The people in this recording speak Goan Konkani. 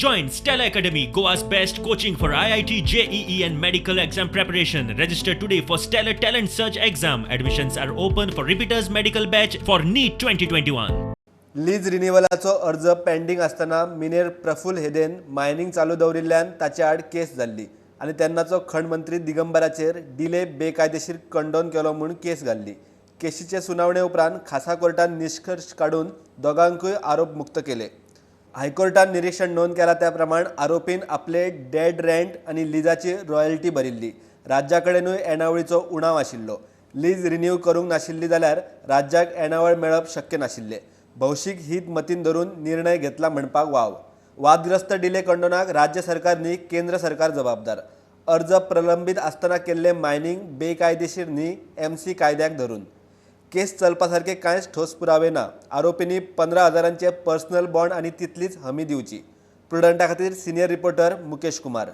Join Stellar Academy, Goa's best coaching for IIT, JEE and medical exam preparation. Register today for Stellar Talent Search exam. Admissions are open for repeaters medical batch for NEET 2021. Lease रिन्युअलाचो अर्ज पेंडींग आसतना मिनेर प्रफुल हेदेन मायनिंग चालू दवरिल्ल्यान ताचे आड केस जाल्ली आनी तेन्नाचो खण मंत्री दिगंबराचेर डिले बेकायदेशीर कंडोन केलो म्हूण केस घाल्ली. केशीचे सुनावणे उपरांत खासा कोर्टान निश्कर्श काडून दोगांकूय आरोप मुक्त केले. हायकोर्टान निरीक्षण नोंद केला त्या प्रमाण आरोपीन आपले डेड रेंट आनी लिजाची रॉयल्टी भरिल्ली. राज्या कडेनूय येणावळीचो उणाव आशिल्लो. लीज रिन्यू करूंक नाशिल्ली जाल्यार राज्याक येणावळ मेळप शक्य नाशिल्लें. भौशीक हीत मतींत धरून निर्णय घेतला म्हणपाक वाव. वादग्रस्त डिले कंडोनाक राज्य सरकार न्ही, केंद्र सरकार जबाबदार. अर्ज प्रलंबीत आसतना केल्लें मायनिंग बेकायदेशीर न्ही, एमसी कायद्याक धरून. केस चलपा सारके कांयच ठोस पुरावे ना. आरोपींनी 15 हजारांचे पर्सनल बॉन्ड आनी तितलीच हमी दिवची. प्रुडंटा खातीर सिनियर रिपोर्टर मुकेश कुमार.